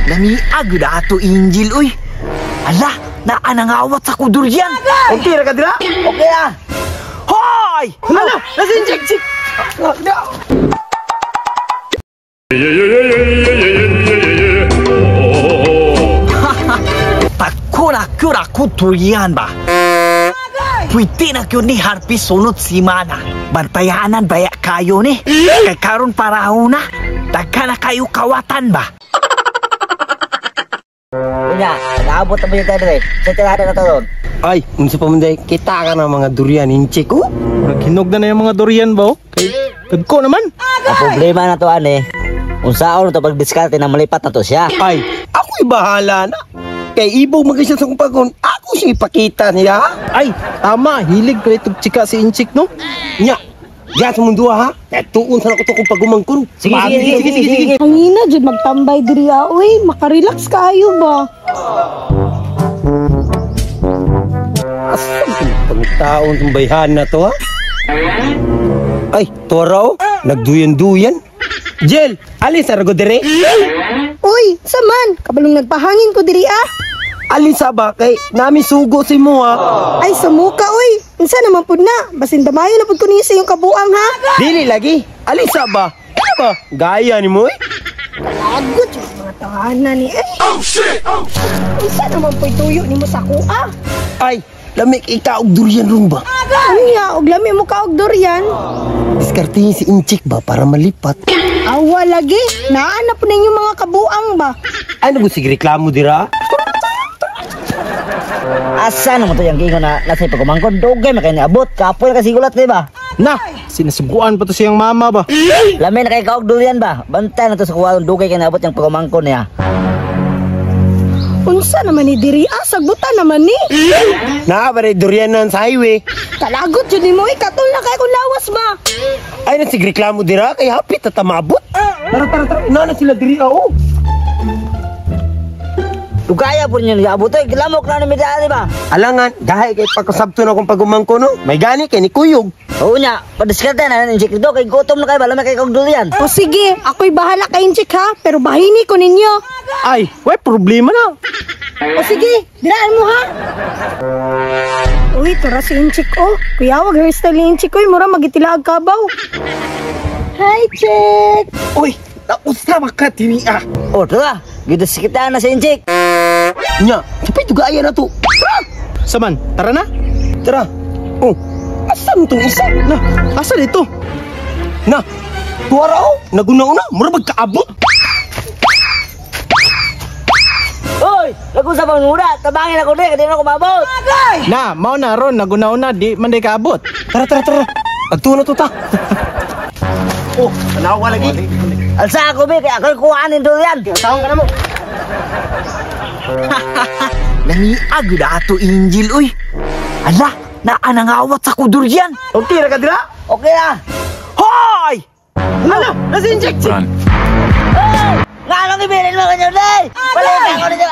Lamiag ato Angel uy. Ala, naa nangawat sa kuduryan. Okay ra ka dira? Okay ah. Hoy! Hala, nasa injek chik. Tako na kyur ako durian ba? Pwede na kyur ni Harvey sunod si Mana. Bantayanan baya kayo ni? Kay karon paraho na. Dagka na kayo kawatan ba? Unya, nakaabot na ba yung tayo sa tirada na to doon? Ay, unsa pa man day, kita ka na mga durian inchik oh. Naghinog na na yung mga durian ba oh? Kay dagko naman. Ang problema na to ane, unsaon na to pagdiskarte na malipat na to siya. Ay, ako'y bahala na. Kay ibog man siya sa kong pagon, ako siya ipakita niya. Ay, tama, hilig pala itong chika si Inchik no. Nya, diyan sa mundo ha. Kaya tuon sa ako to kung pagumangkon. Sige, sige, sige, sige, sige, sige. Hangina jud magtambay diri ah, uy, makarelax kaayo ba? Asa pang taon tong bayhan na to ha? Ay, tuwaraw, nagduyan-duyan. Jel, alin sa rago dire? Uy, sa man, kabalong nagpahangin ko diri ah. Alin sa ba kay nami sugo si mo ha? Ay, sumuka uy. Unsa naman pud na? Basin damayo na pud ko niyo sa iyong kabuang ha. Dili lagi. Alin sa ba? Ano ba? Gaya ni mo eh. Agot yung mga tahanan ni eh. Oh shit. Oh. Unsa naman pud tuyo nimo sa kuha? Ay, lamig ikaw og durian ron ba? Unya, og lami mo ka og durian. Diskartehin si Inchik ba para malipat? Awa lagi, naa na pud ninyo mga kabuang ba? Ano ko sige reklamo dira? Asa naman to yung gingo na nasa pagumangkon, dugay man kayo niabot, kapoy na kasi gulat, di ba? Na, sinasuguan pa to siyang mama ba? Lamin na kay kaog durian ba? Bantay na to sa kuha, dugay kayo niabot yung pagumangkon niya. Unsa naman ni diri ah, sagbutan naman ni. Naa ba rin durianan sa highway? Kalagot jud nimo eh, katol na kay kung lawas ba. Ay, na sige reklamo dira kay hapit na tamabot. Tara, tara, tara. Naa na sila diri ah, oh. Dugaya po niyo niabot, eh, lamok na ni di ba? Alangan, dahil kay pagkasabto na akong pagumangko no. May gani kay ni Kuyog. Oo niya, padiskarte na yung dito, kay gutom na kayo ba? Lamin kay kaog durian. O sige, ako'y bahala kay Inchik ha, pero bahini ko ninyo. Ay, way problema na. O sige, diraan mo ha. Uy, tura si Inchik oh. Kuya, wag hairstyle ni Inchik oy, mura magitilaag kabaw. Hi, Chik! Uy, naus na makatini ah. O, tara, gidiskarte na si Inchik. Nya, sapay dugaya na to. Tara! Saman, tara na. Tara. Oh, asan tong isa? Na, asa dito? Na, tuwara oh. Naguna-una, mura magkaabot. Hoy, nag-usap ang mura, tabangin ako di, kaya di na ako maabot. Na, mao na ron, nagunaw na, di man di kaabot. Tara, tara, tara. Agtuo na to ta. Oh, tanawa lagi. Alsa ako, be, kaya ako'y kuhanin durian. Tawon ka na mo. Lamiag ato Angel uy. Ala, naa nangawat sa kuduryan. Okay ra ka dira? Okay na. Hoy! Hala, nasa injek chik. Hoy! Nga anong ibilin mo kanyo, day? Balikan ko ninyo.